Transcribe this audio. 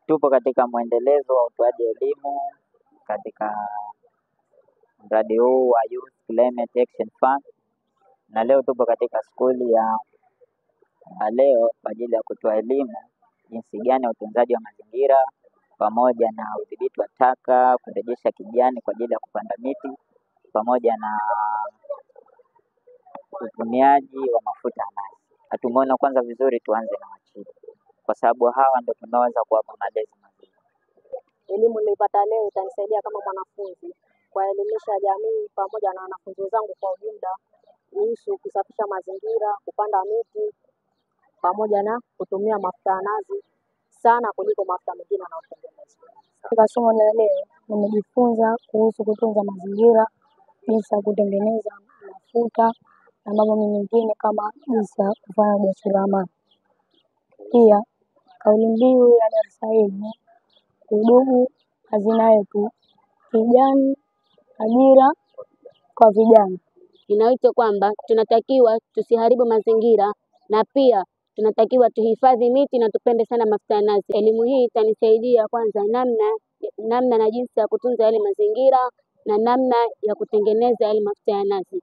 Tupo katika mwendelezo wa utoaji elimu katika mradi huu wa Youth Climate Action Fund, na leo tupo katika skuli ya leo kwa ajili ya kutoa elimu jinsi gani ya utunzaji wa mazingira pamoja na udhibiti wa taka, kurejesha kijani kwa ajili ya kupanda miti pamoja na utumiaji wa mafuta ya nazi. Hatumeona kwanza vizuri tuanze na wachini, kwa sababu hawa ndio tunaweza kuwapa malezi mazuri. Elimu nilipata leo itanisaidia kama mwanafunzi kuwaelimisha jamii pamoja na wanafunzi wenzangu kwa ujumla kuhusu kusafisha mazingira, kupanda miti pamoja na kutumia mafuta ya nazi sana kuliko mafuta mengine yanayotengenezwa. Katika somo la leo nimejifunza kuhusu kutunza mazingira, jinsi ya kutengeneza mafuta na mambo mengine kama jinsi ya kufanya ujasiriamali. Pia kauli mbiu ya darasa hili ni kudumu hazina yetu, kijani, ajira kwa vijana. Nina wito kwamba tunatakiwa tusiharibu mazingira na pia tunatakiwa tuhifadhi miti na tupende sana mafuta ya nazi. Elimu hii itanisaidia kwanza namna na jinsi ya kutunza yale mazingira na namna ya kutengeneza yale mafuta ya nazi.